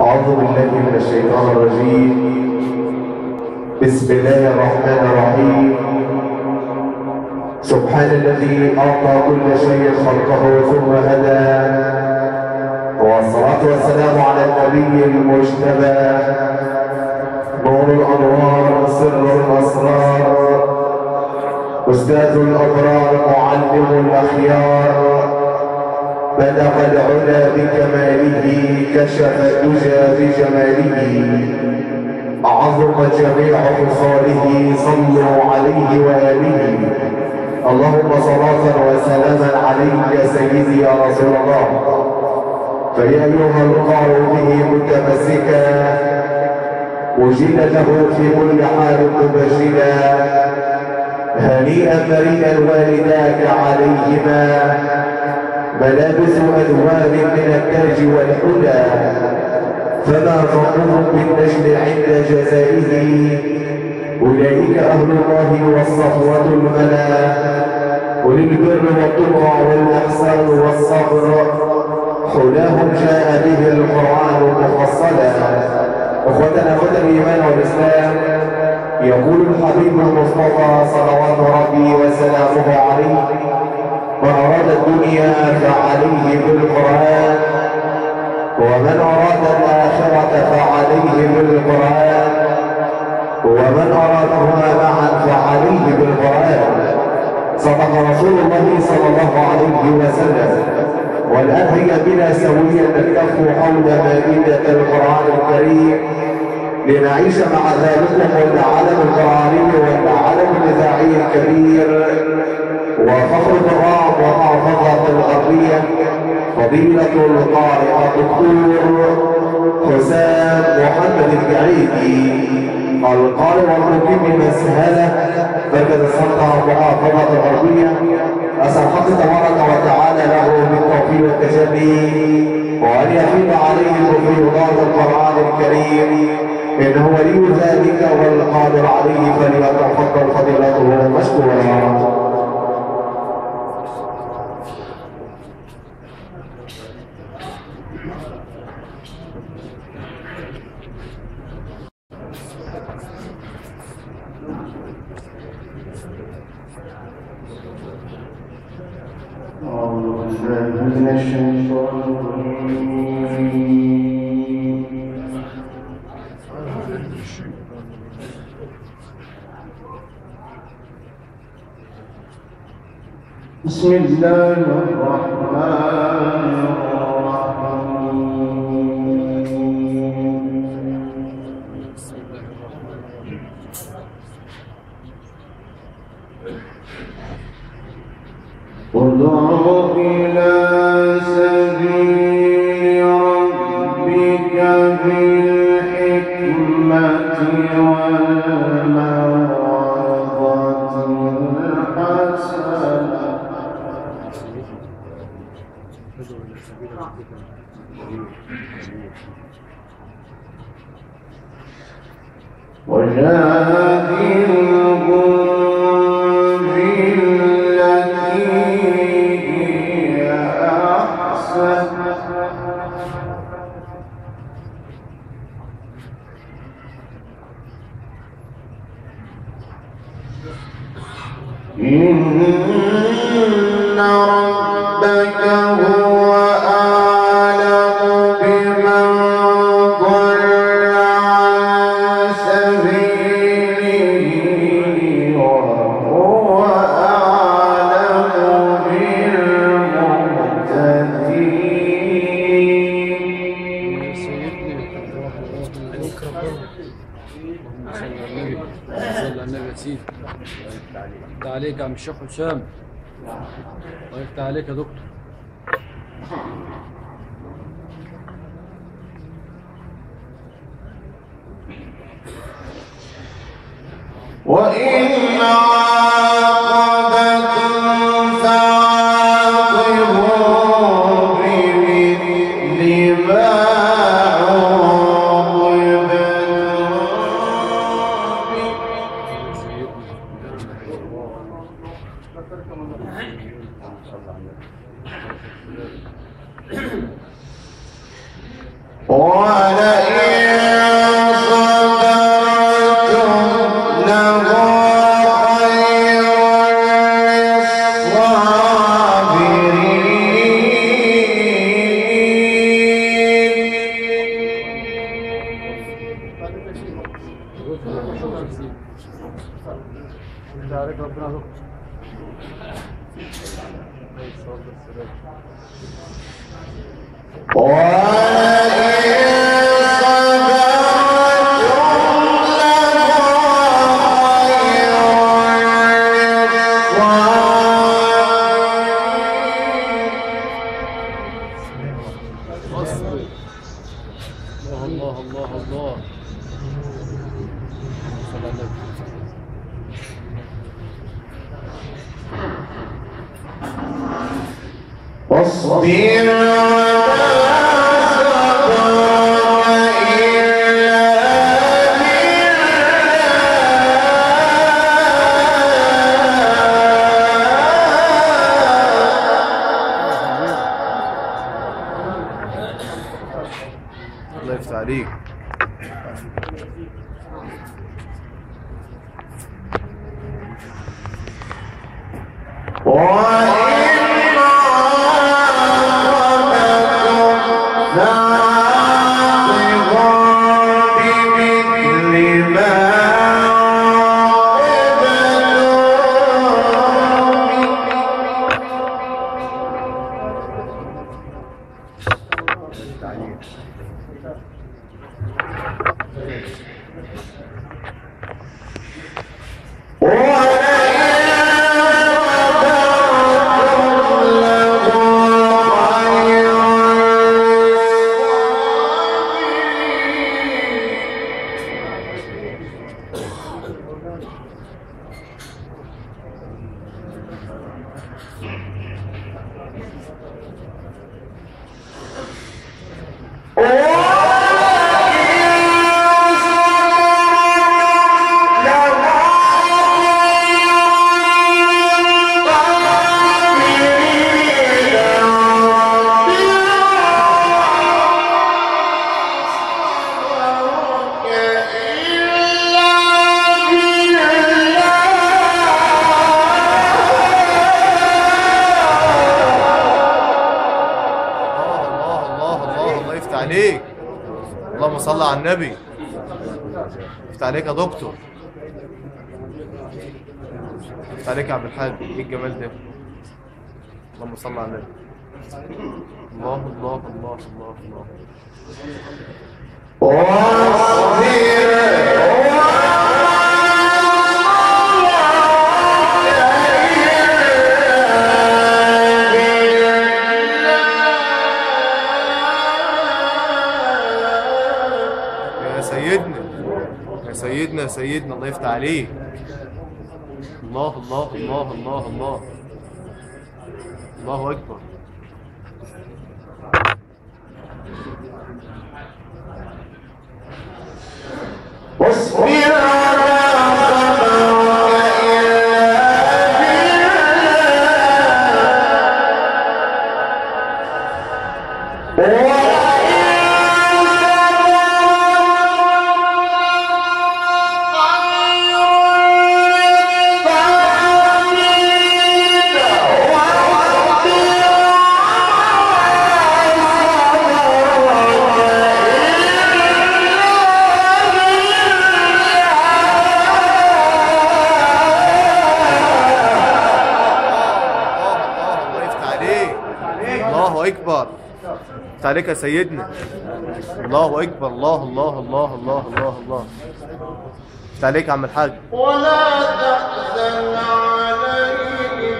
أعوذ بالله من الشيطان الرجيم. بسم الله الرحمن الرحيم. سبحان الذي أعطى كل شيء خلقه ثم هدى، والصلاة والسلام على النبي المجتبى نور الأنوار سر الأسرار أستاذ الأبرار معلم الأخيار، بلغ العلا بكماله كشف الدجى بجماله، عظم جميع خصاله صلوا عليه وآله. اللهم صلاة وسلاما عليك يا سيدي يا رسول الله. فيا أيها القارئ به متمسكا، وجد له في كل حال مبجلا، هنيئا مريئا والداك عليهما ملابس ألوان من التاج والحلى، فما ظنهم بالنجم عند جزائه، أولئك أهل الله والصفوة الملا، وللبر والتقى والإحسان والصبر، حلاهم جاء به القرآن مفصلا. أخوتنا أخوة الإيمان والإسلام، يقول الحبيب المصطفى صلوات ربي وسلامه عليه: من أراد الدنيا فعليه بالقرآن، ومن أراد الآخرة فعليه بالقرآن، ومن أرادهما معا فعليه بالقرآن. صدق رسول الله صلى الله عليه وسلم. والآن هي بنا سويا نلتف حول مائدة القرآن الكريم لنعيش مع ذلكم العالم القرآني والعالم الإذاعي الكبير وفخر القراء ومحافظة الغربية فضيلة القارئ الدكتور حسام محمد الجعيدي، القارئ والمقيم بمسهلة مركز السلطة محافظة الغربية. أسأل حق تبارك وتعالى له بالتوفيق والتجلي، وأن يفيض عليه بفيوضات القرآن الكريم، إنه ولي ذلك والقادر عليه، فليتفضل فضيلته مشكورا. أعوذ بالله من الشيطان الرجيم. بسم الله الرحمن الرحيم. ادع إلى سبيل ربك بالحكمة والموعظة الحسنة، وجادلهم بالتي هي أحسن، إن ربك هو أعلم بمن ضل عن سبيله وهو أعلم بالمهتدين. عليك ربنا. اللهم صل على النبي، صل على النبي يا سيدي. الله عليك يا عم الشيخ حسام، الله يفتح عليك يا دكتور. وإن عاقبتم فعاقبوا بمثل ما عوقبتم به. ولئن صبرتم لهو خير للصابرين. عليك ربنا يا دكتور. عليه الصلاة والسلام. ولئن صبرتم لهو خير للصابرين. اصبر. الله الله الله الله. صلى على النبي. واصبر وما صبرك إلا بالله. الله يفتح عليك. وإن عاقبتم فعاقبوا بمثل ما عاقبتم به. ولئن صبرتم لهو خير للصابرين. ولئن صبرتم لهو الله الله الله الله الله يفتح عليك. اللهم صل على النبي. يفتح عليك يا دكتور. يفتح عليك يا عبد الحاج. ايه الجمال ده؟ اللهم صل على النبي. الله الله الله الله الله. يا سيدنا يا سيدنا يا سيدنا، الله يفتح عليك. الله الله الله الله الله. الله اكبر. واصبر وما صبرك إلا بالله. ولئن صبرتم خير للصابرين. واصبر وما صبرك إلا الله الله الله يفتح عليك. الله اكبر. يفتح عليك يا سيدنا. الله اكبر. الله الله الله الله الله الله. يفتح عليك يا عم الحاج. ولا تحزن عليهم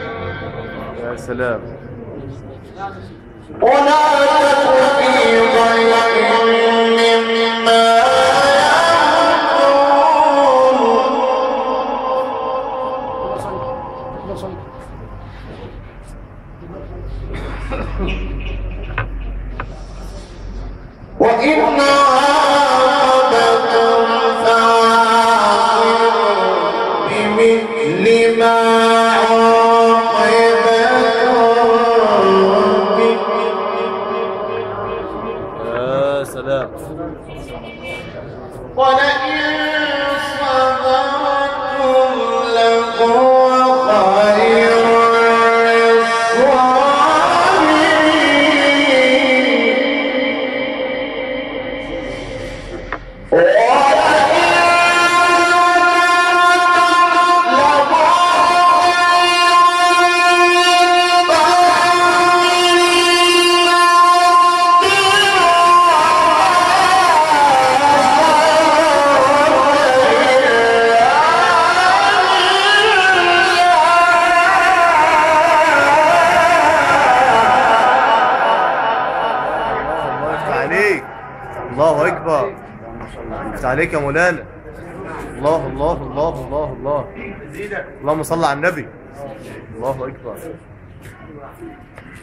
يا سلام. ولا تك في ضيق مما يمكرون. وإن عاقبتم فعاقبوا بمثل ما عاقبتم به. يا سلام. والسلام. ولئن صبرتم لهو خير للصابرين. الله اكبر. افتح عليك يا مولانا. الله الله الله الله الله. اللهم صل على النبي. الله اكبر.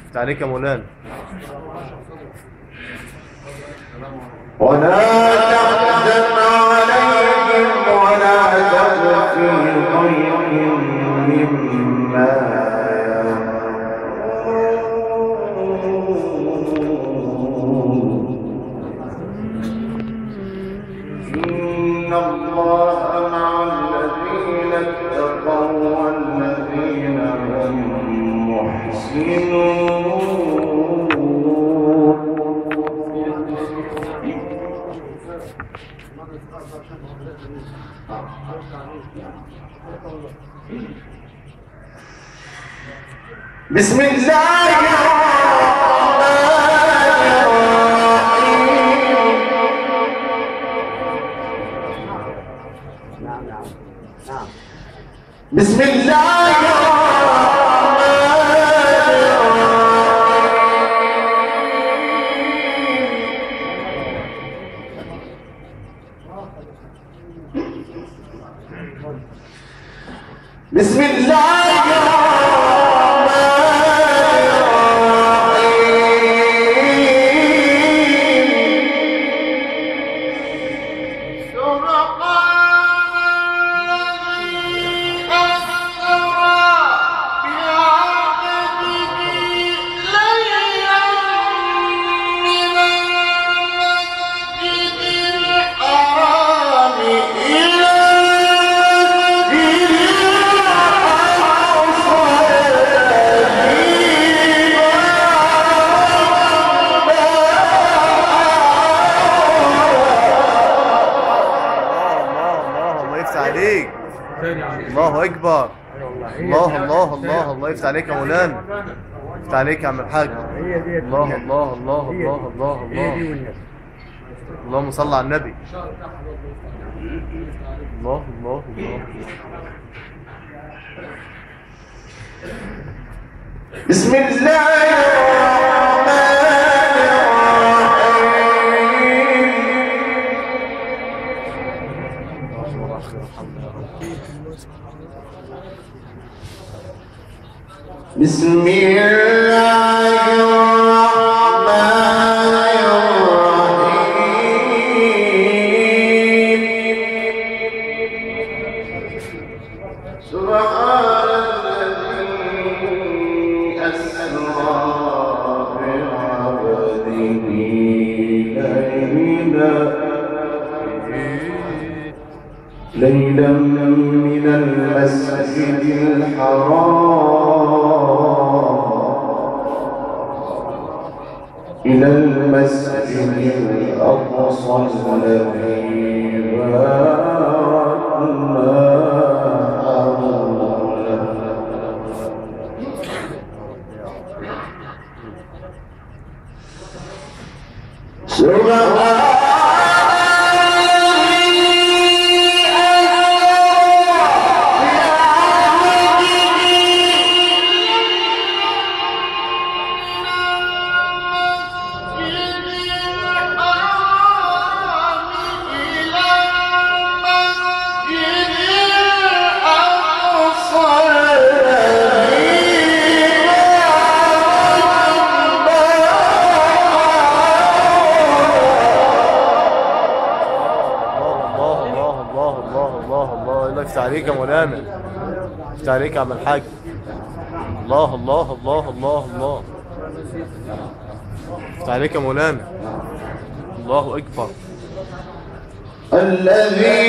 افتح عليك يا مولانا. ولا تحزن عليهم ولا تك في ضيق مما إن الله مع الذين اتقوا والذين هم محسنون. بسم الله الرحمن الرحيم. بسم الله الرحمن الرحيم. بسم الله الرحمن الرحيم. الله اكبر. الله الله الله الله يفتح عليك يا مولانا. يفتح عليك يا عم الحاج. الله الله الله الله الله الله. اللهم صل على النبي. الله الله الله. بسم الله الرحمن الرحيم. بسم الله الرحمن الرحيم. سبحان الذي أسرى بعبده ليلا من المسجد الحرام إلى المسجد الأقصى الذي باركنا حوله. سبحان يفتح عليك يا مولانا. يفتح عليك يا عم الحاج. الله الله الله الله الله. يفتح عليك يا مولانا. الله أكبر. الذي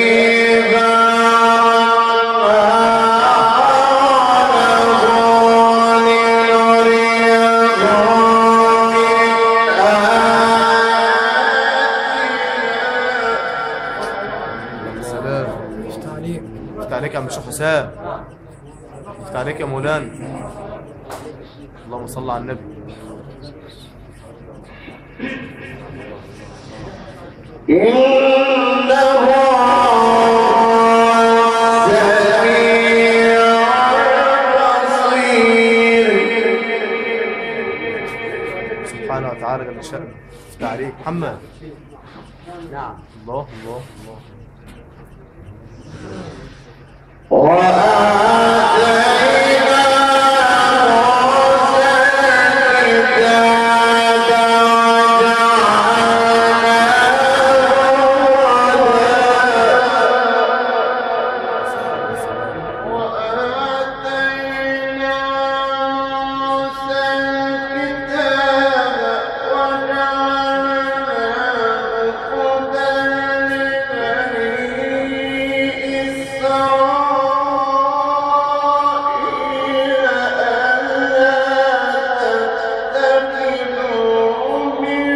سلام. افتح عليك يا عم الشيخ حسام، افتح عليك يا مولانا. اللهم صل على النبي. إنه سميع بصير. سبحانه وتعالى جل شأنه. افتح عليك محمد. نعم. الله الله الله. وآتينا موسى الكتاب وجعلناه هدى لبني إسرائيل ألا تتخذوا من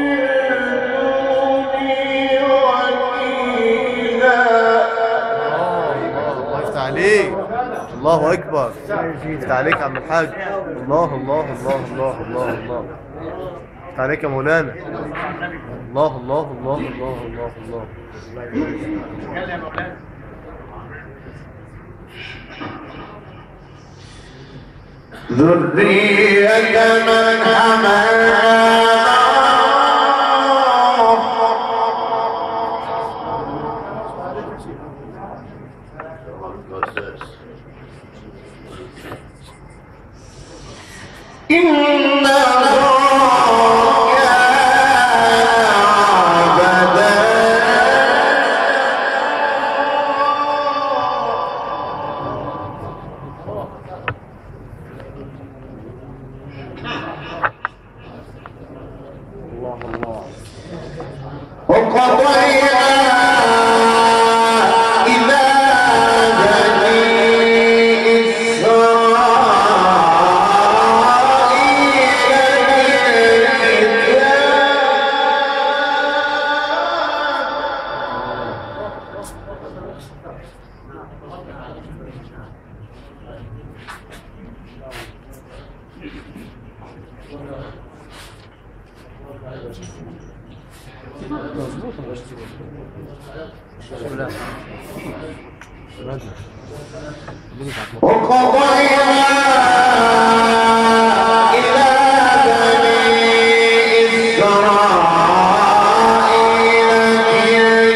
دوني وكيلا. الله الله يفتح عليك. الله أكبر. يفتح عليك يا عم الحاج. الله الله الله الله الله الله. يفتح عليك يا مولانا. الله الله الله الله الله الله. ذرية من حملنا إنه كان عبدا. وقضينا إلى بني إسرائيل في الكتاب وقضينا إلى بني إسرائيل في الكتاب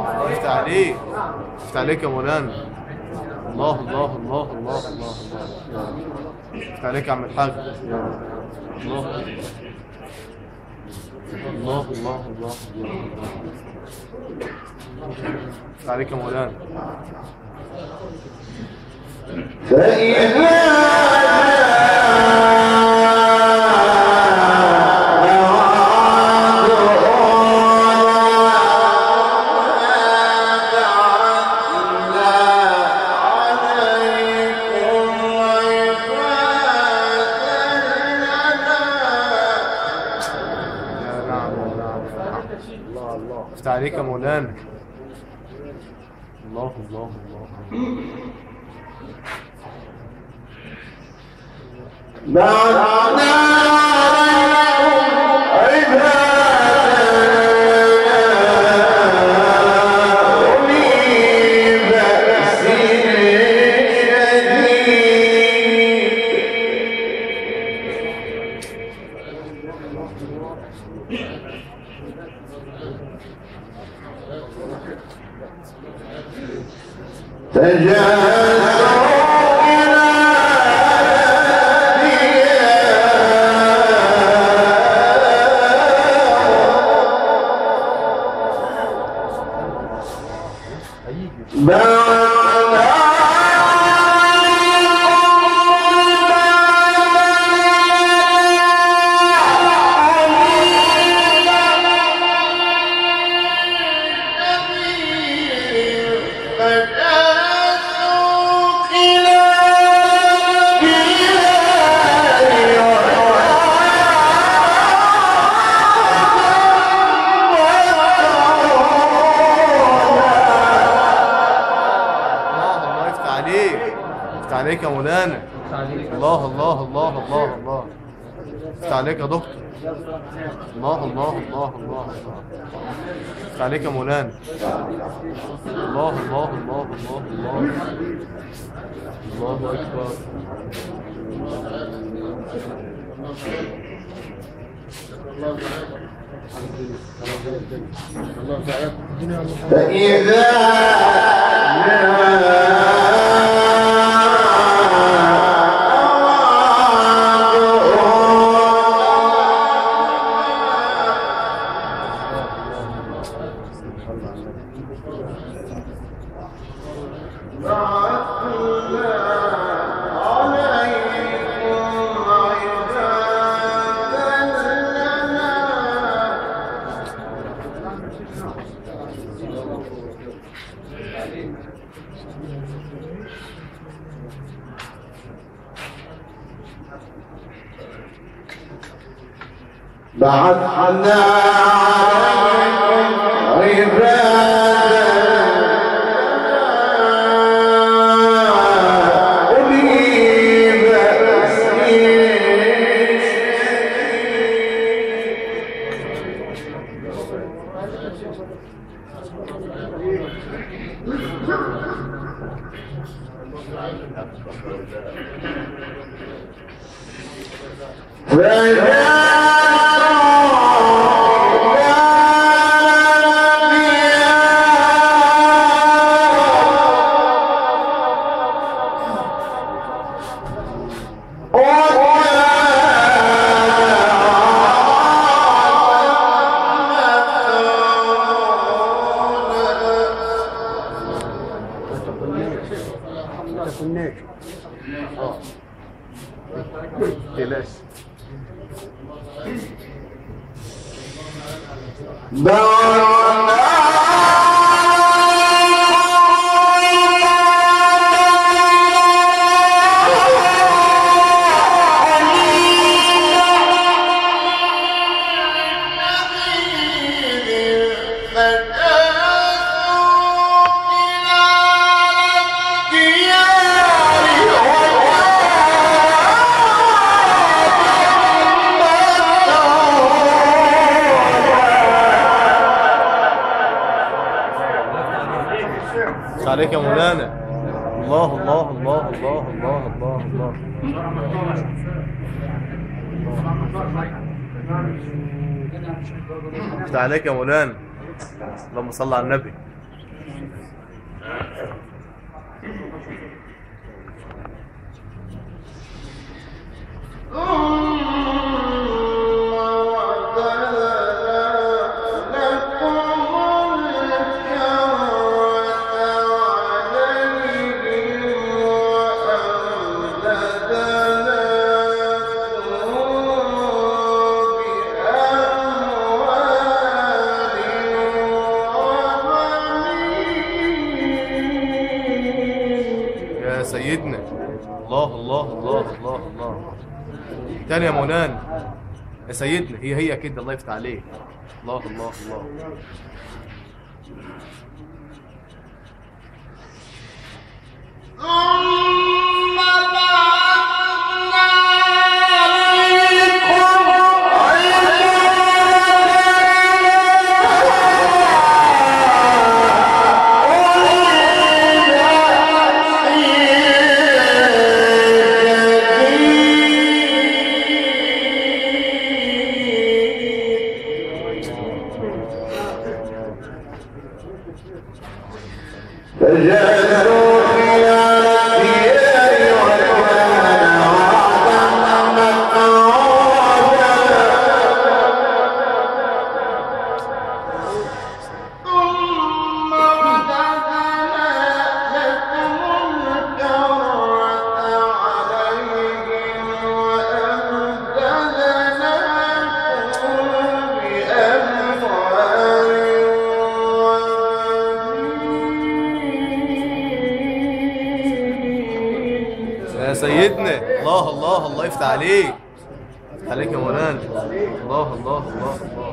الله يفتح عليك. يفتح عليك يا مولانا. الله الله الله الله الله الله. يفتح عليك يا عم الحاج. الله الله الله الله الله. يفتح عليك يا مولانا. فإذا يا نعم نعم. الله الله. افتح عليك يا مولانا. الله الله الله. بعثنا عليكم عبادا أولي بأس عليك يا مولانا. الله الله الله الله الله. افتح عليك يا دكتور. الله الله الله الله الله. افتح عليك يا مولانا. الله الله الله الله الله. الله اكبر. فإذا بعثنا عليكم عبادا أولي بأس عليك يا مولانا. الله الله الله الله الله الله الله. افتح عليك يا مولانا. اللهم صل على النبي. سيدنا. الله الله الله الله الله. تاني يا مولانا يا سيدنا. هي هي كده. الله يفتح عليك. الله الله الله. ثم بعثنا عليكم فجاءوا سيدنا. الله الله الله يفتح عليك. عليك يا مولانا. الله الله الله الله.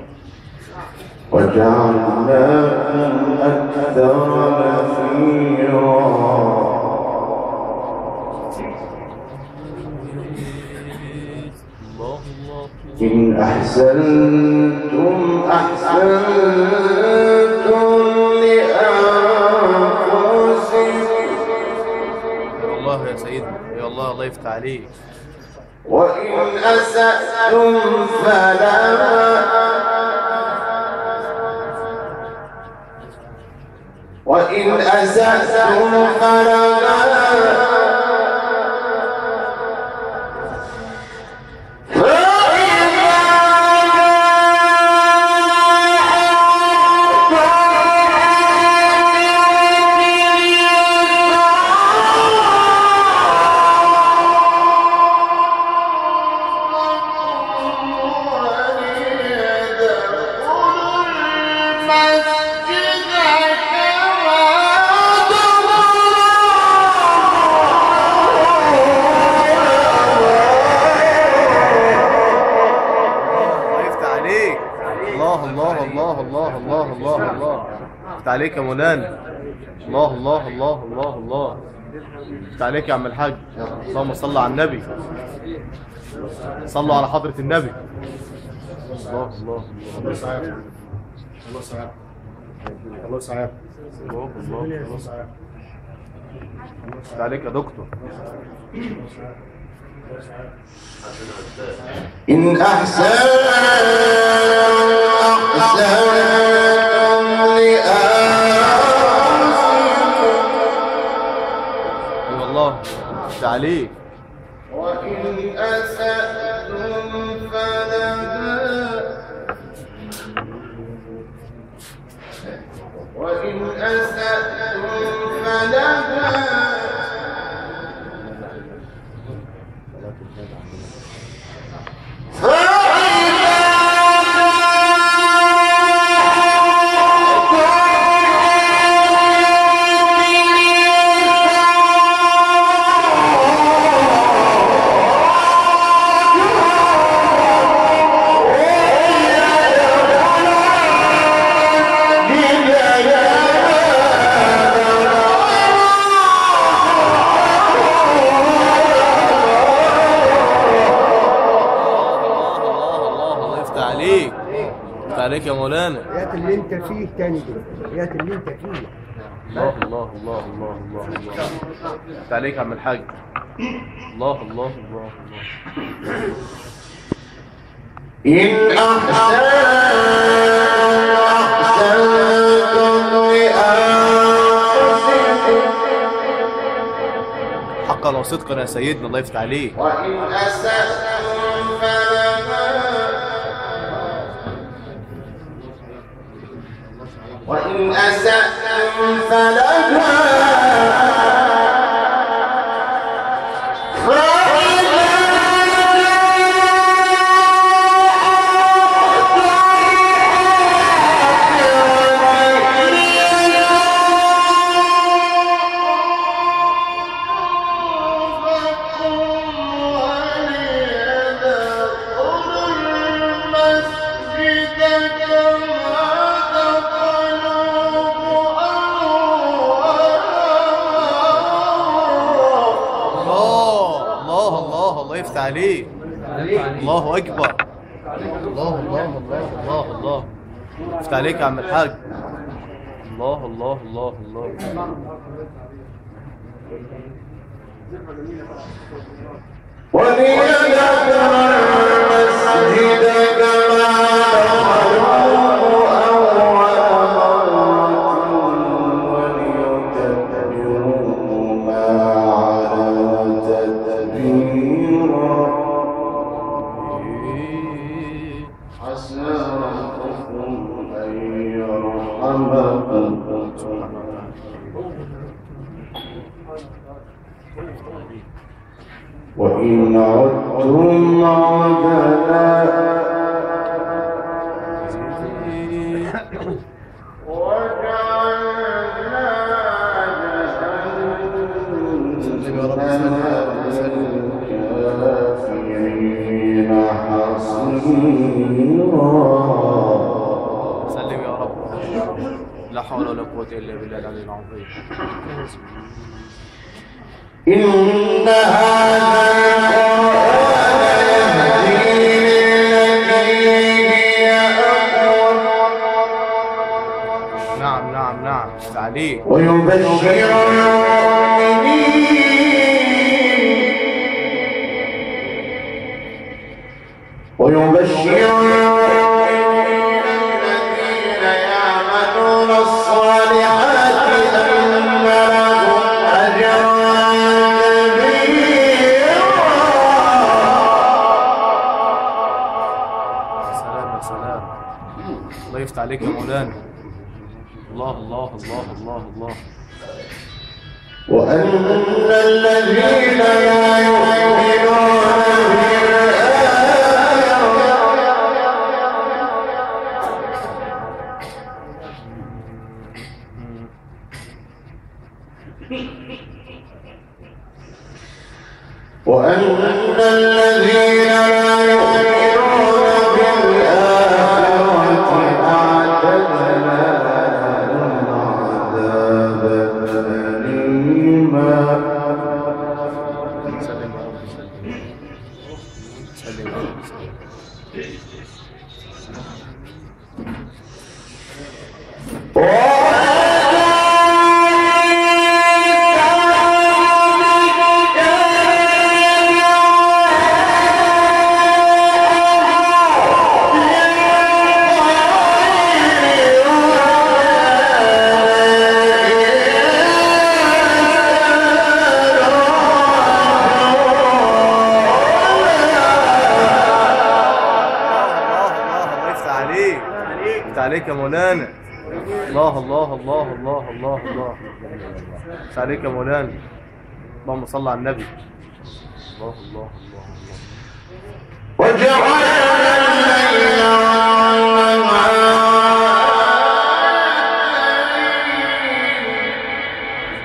وجعلناكم أكثر نفيرا. الله الله. إن أحسنتم أحسنتم لأنفسكم. يا الله يا سيدنا، يا الله الله يفتح عليك. وإن أسأتم فلها، وإن أسأتم فلها، عليك يا مولانا. الله الله الله الله الله يفتح عليك يا عم الحاج. اللهم صل على النبي، صلوا على حضرة النبي. الله الله الله يسعدك، الله يسعدك، الله يسعدك، الله الله الله يسعدك. يفتح عليك يا دكتور. إن أحسنتم أحسنتم لأنفسكم. أي والله يفتح عليك. وإن أسأتم فلها، وإن أسأتم فلها، عليك يا مولانا. يا اللي انت فيه تاني دي، يا اللي انت فيه. الله الله الله الله الله الله يفتح عليك يا عم الحاج. الله الله الله الله. إن أحسنتم لأنفسكم. حقا وصدقا يا سيدنا، الله يفتح عليك. وإن أسأتم فلها، وإن أسأتم فلها، عليك. الله اكبر. الله الله الله الله الله يفتح عليك يا عم الحاج. الله الله الله الله. وليدخل المسجد كما دخلوه أول مرة وليتبروا ما علوا تتبيرا. عسى ربكم أن يرحمكم. وإن عدتم عدنا، وجعلنا جهنم الكافرين حصيرا. سلم يا رب. لا حول ولا قوة إلا بالله العلي العظيم. إن هذا القرآن يهدي للتي هي أقوم. نعم نعم نعم. تعليق. ويبشر المؤمنين الذين يعملون الصالحات أن لهم أجرا كبيرا. يا سلام يا سلام. الله يفتح عليك يا مولانا. الله الله الله الله الله. وأن الذين لا يؤمنون وأن الذين لا يؤمنون بالآخرة أعتدنا لهم عذابا أليما. سلم يا رب سلم. سلم يا رب سلم. عليك يا مولانا. الله الله الله الله الله الله. عليك يا مولانا. اللهم صل على النبي. الله الله الله الله. وجعلنا الليل والنهار.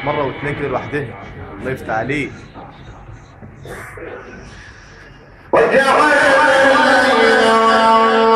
مرة واثنين كده لوحدها. الله يفتح عليك. وجعلنا الليل والنهار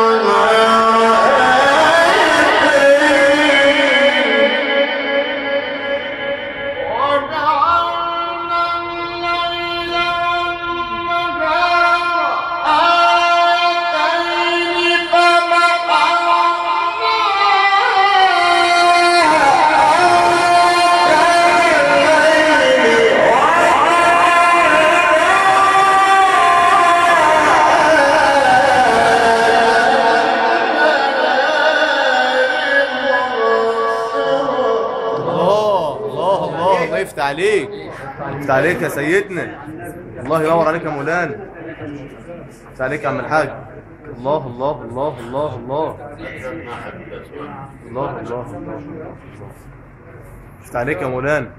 عليك. يفتح عليك يا سيدنا. الله ينور عليك يا مولانا. يفتح عليك يا عم الحاج. الله الله الله الله الله الله الله الله. يفتح عليك يا مولانا.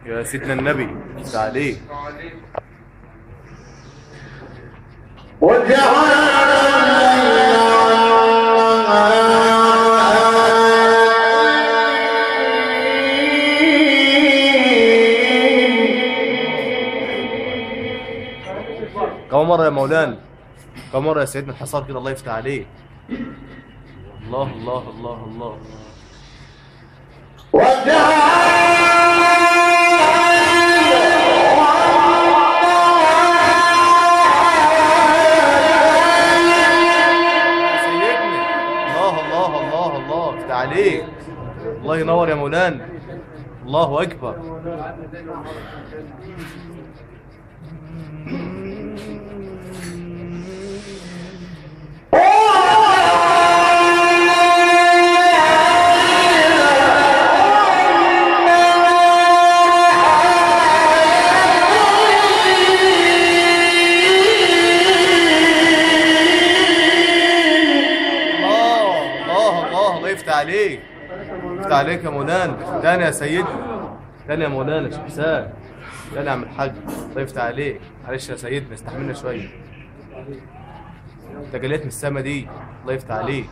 يا سيدنا النبي. يفتح عليك. كم مرة يا مولانا، كم مرة يا سيدنا الحصار كده. الله يفتح عليك. الله الله الله الله. يا سيدنا الله الله الله الله. افتح عليك. الله ينور يا مولانا. الله أكبر. عليك. افتح عليك يا مولانا. تاني يا سيدنا، تاني يا مولانا شيخ حسام، تاني يا عم الحاج. الله يفتح عليك. معلش يا سيدنا استحملنا شويه. تجليات من السما دي. الله يفتح عليك.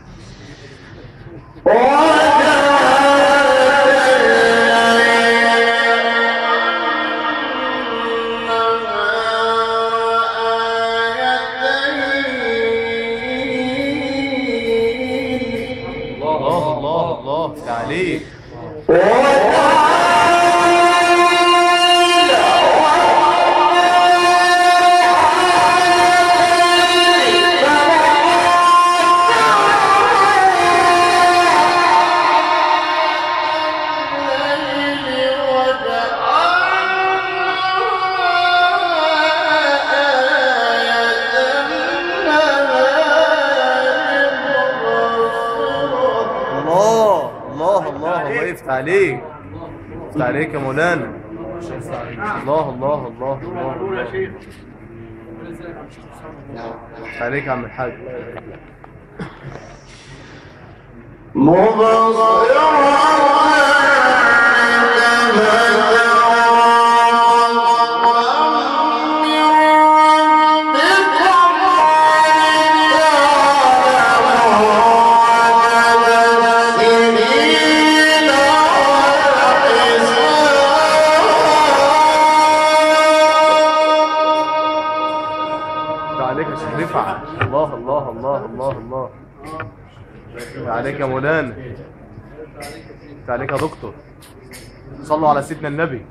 الله الله افتح عليك. افتح عليك، افتح عليك يا مولانا. الله الله الله الله افتح عليك يا عم الحاج. الله الله الله الله الله عليك يا مولانا، عليك يا دكتور. صلوا على سيدنا النبي.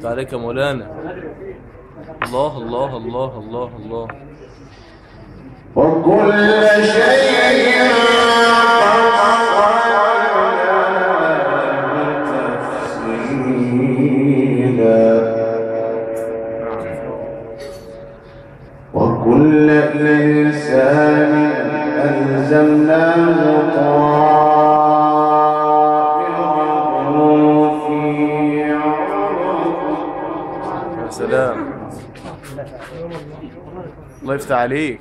عليك يا مولانا. الله الله الله الله الله. وكل شيء تفصيلا، وكل إنسان ألزمناه طائره في يا سلام. الله يفتح عليك.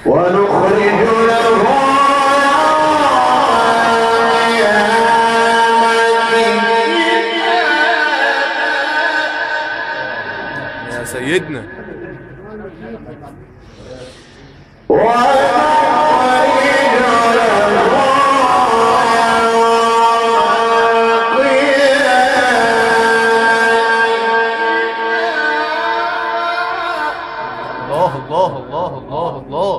ونخرج له يا سيدنا. الله الله الله الله الله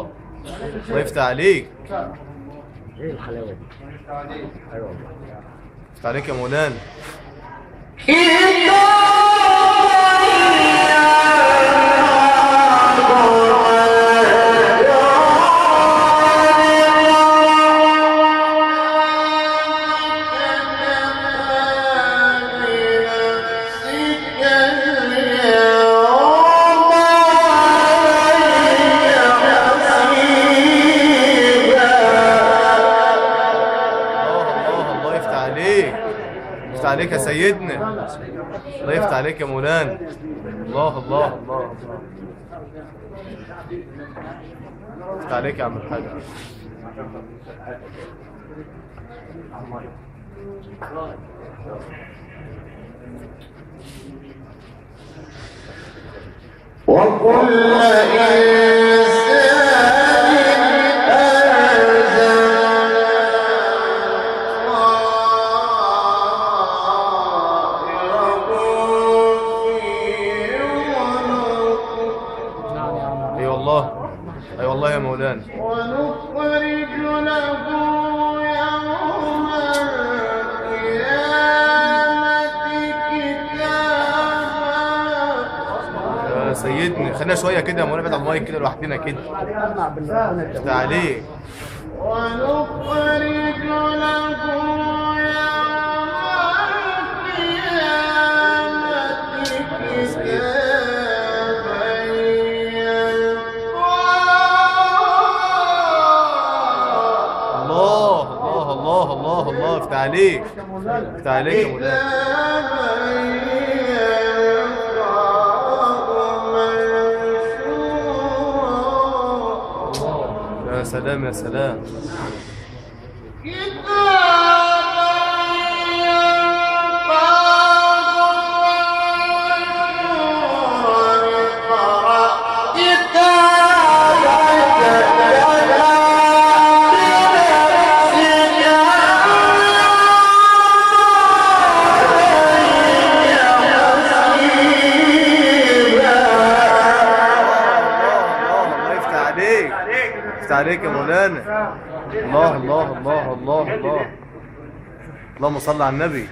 يفتح عليك. ايه الحلاوة دي؟ ايوه والله يفتح عليك يا مولانا. يفتح عليك يا سيدنا. الله يفتح عليك يا مولانا. الله الله الله الله يفتح عليك يا عم الحاج. وكل اي والله يا مولانا. ونخرج له يوم القيامة كتابا. يا سيدنا خلينا شوية كده يا مولانا، بعد على المايك كده لوحدنا كده. افتح عليك. ونخرج له يوم القيامة كتابا. الله الله الله افتح عليك. عليك، يفتح عليك يا مولانا. يا سلام يا سلام. عليك يا مولانا. الله الله الله الله الله. اللهم صل على النبي.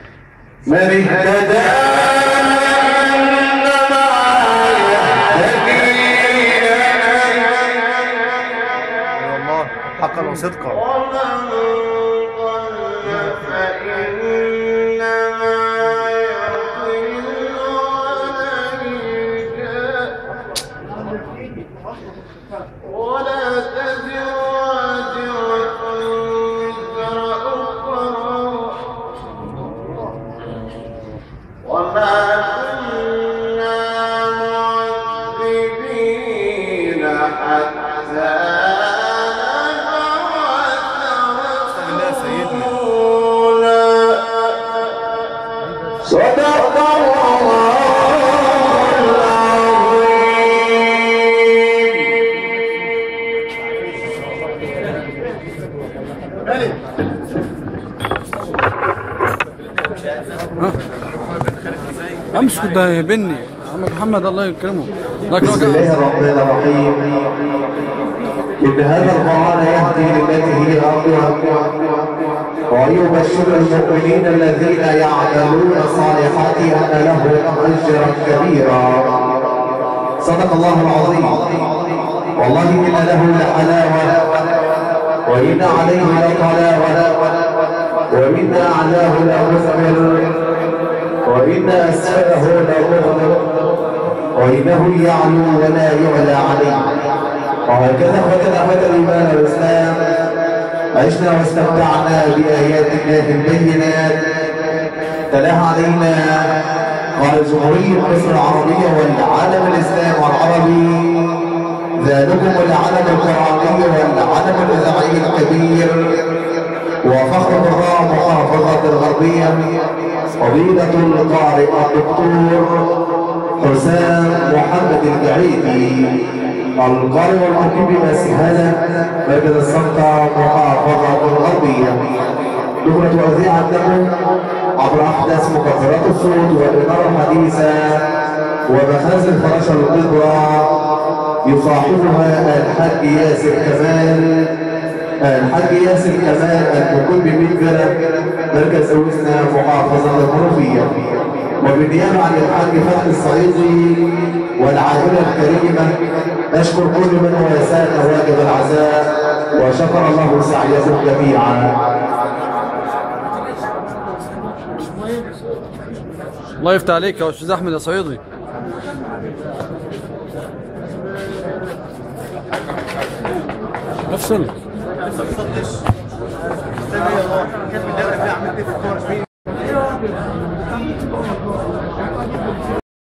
من اهتدى فإنما يهتدي. والله حقا وصدقا. ومن ضل فإنما يضل عليها. ولا تزر وازرة وزر أخرى. وما كنا معذبين حتى نبعث رسولا. صدق الله. امسك ده يبني عم محمد الله يكرمه. بسم الله الرحمن الرحيم. إن هذا القرآن يهدي للتي هي أقوم ويبشر المؤمنين الذين يعملون الصالحات أن لهم أجرا كبيرا. صدق الله العظيم. والله إن له لحلاوة وإن عليه لطلاوة وإن أعلاه لمثمر وإن أسفله لمغلق وإنه يعلو ولا يعلى عليه. وهكذا أخوة الإيمان والإسلام عشنا واستمتعنا بآيات الله البينات تلاها علينا قال جمهورية مصر العربية والعالم الإسلام والعربي. ذلكم العلم القرآني والعلم الإذاعي الكبير وفخر قراء محافظة الغربية فضيلة القارئ الدكتور حسام محمد الجعيدي القارئ المقيم بمسهلة مركز السلطة محافظة الغربية. دخلت وأذيعت لكم عبر أحدث مكبرات الصوت والإنارة الحديثة ومخازن الفراشة الكبرى يصاحبها الحاج ياسر كمال. الحاج ياسر كمال المقيم بمنزلة مركز أوسنا محافظة المنوفية. وبالنيابة عن الحاج فتحي الصعيدي والعائلة الكريمة نشكر كل من واسانا واجب العزاء وشكر الله سعيكم جميعا. الله يفتح عليك يا استاذ احمد يا صعيدي. افصل.